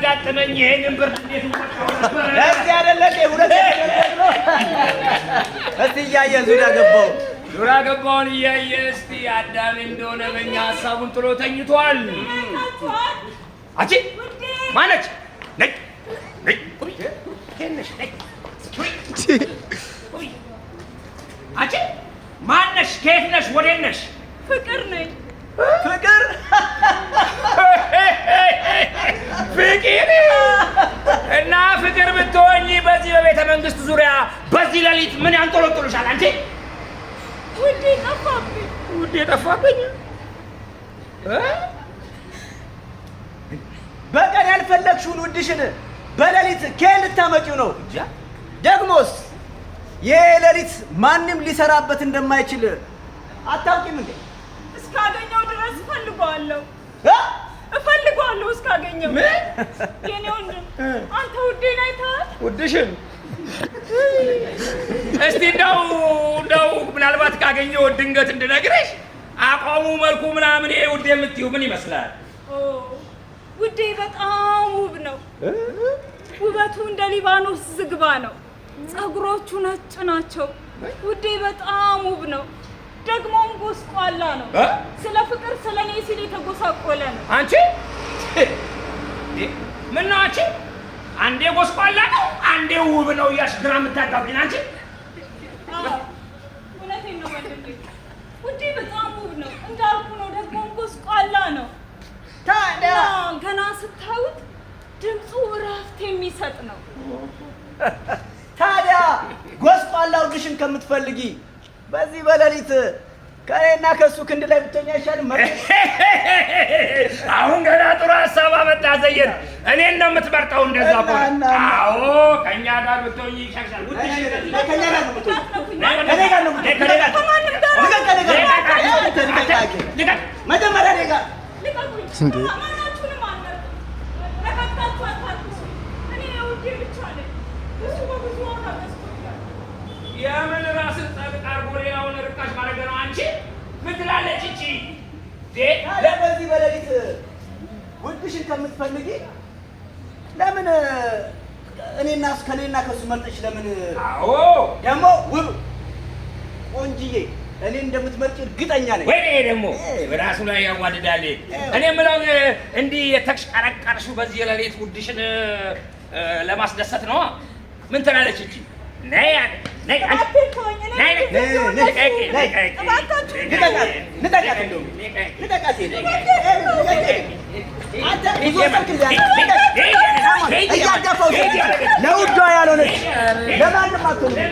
ባያጋጥመኝ ይሄንን ብርድ እንዴት እወጣው ነበር? ለዚህ አይደለ እንዴ ሁለት የተደረገው? እስቲ እያየ ዙሪያ ገባው። ዙሪያ ገባውን እያየ እስቲ አዳሜ እንደሆነ በእኛ ሀሳቡን ጥሎ ተኝቷል። አንቺ ማነች? ነይ ነይ፣ ቁሚ፣ ትንሽ ነይ፣ ቁሚ፣ ቁሚ። አንቺ ማነሽ? ከየት ነሽ? ወዴት ነሽ? ፍቅር ነኝ። ፍቅር። ፍቅር እና ፍቅር ብትሆኚ በዚህ በቤተ መንግስት ዙሪያ በዚህ ሌሊት ምን ያንጦለጥሉሻል? አንቺ ውዴ ጠፋብኝ። ውዴ ጠፋብኝ እ? በቀን ያልፈለግሽውን ውድሽን በሌሊት ከየት ልታመጪው ነው? ደግሞስ ይሄ ሌሊት ማንም ሊሰራበት እንደማይችል አታውቂም እንዴ? እስካገኘው ድረስ እፈልገዋለሁ። እ? እፈልገዋለሁ እስካገኘው። ምን? የኔ ወንድም፣ አንተ ውዴን አይተሃል? ውድሽን እስቲ እንደው እንደው ምናልባት ካገኘው ድንገት እንድነግርሽ አቋሙ፣ መልኩ ምናምን ይሄ ውዴ የምትይው ምን ይመስላል? ኦ፣ ውዴ በጣም ውብ ነው። ውበቱ እንደ ሊባኖስ ዝግባ ነው። ጸጉሮቹ ነጭ ናቸው። ውዴ በጣም ውብ ነው። ደግሞም ጎስቋላ ነው። እ? ስለ ፍቅር ስለ እኔ ሲል የተጎሳቆለ ነው። አንቺ ምን ነው አንቺ? አንዴ ጎስቋላ ነው፣ አንዴ ውብ ነው እያልሽ ግራ የምታጋቢን አንቺ። አዎ፣ እውነቴን ነው ወንድሜ። ውዴ በጣም ውብ ነው እንዳልኩ ነው። ደግሞም ጎስቋላ ነው። ታዲያ እና ገና ስታዩት ድምፁ እረፍት የሚሰጥ ነው። ታዲያ ጎስቋላ ውድሽን ከምትፈልጊ በዚህ በሌሊት ከእኔና ከእሱ ክንድ ላይ ብትሆኝ አይሻልም? አሁን ገና ጥሩ ሀሳብ አመጣ ዘየን። እኔን ነው የምትመርጠው እንደዛ ከሆነ? እና አዎ፣ ከእኛ ጋር ብትሆኝ ይሻልሻል። ውድሽ ከእኛ ጋር ነው የምትሆኚው። እንዳትነኩኝ። ከእኔ ጋር ነው የምትሆኚው። ከእኔ ጋር። ከማንም ጋር ልቀቅ፣ ከእኔ ጋር ነው። ልቀቅ፣ ልቀቅ። መጀመሪያ እኔ ጋር። ልቀቁኝ። ማናችሁንም አልመርጥም። ነካክታችሁ አታልቅሱኝ። እኔ የውዴ ብቻ ነኝ። ብዙ በብዙ ዋጋ ገዝቶኛል። የምን ራስን ጻድቅ አድርጎ ሌላውን ርካሽ ማድረግ ነው? አንቺ ምን ትላለች እቺ? ታዲያ በዚህ በሌሊት ውድሽን ከምትፈልጊ ለምን እኔና ከእኔና ከእሱ መርጠሽ ለምን አዎ። ደግሞ ውብ ቆንጅዬ እኔ እንደምትመርጭ እርግጠኛ ነኝ። ወይኔ ደግሞ ራሱ ላይ ያዋድዳል። እኔ የምለው እንዲህ የተሽቀረቀርሽው በዚህ ሌሊት ውድሽን ለማስደሰት ነው። ምን ትላለች እቺ? ነይ አለ፣ ነይ አንቺ። እባክህ ተወኝ። እኔ ነይ፣ ምንም ነይ፣ ቢሆን ልቀቂ፣ ነይ፣ ልቀቂ። እባካችሁ። ልቀቃት፣ ልቀቃት፣ እንደውም ልቀቃት። አንተ ብዙ ወሰድክ እንዴ? አንተ እያጋፋው ለውዷ ያልሆነች ለማንም አትሆንም።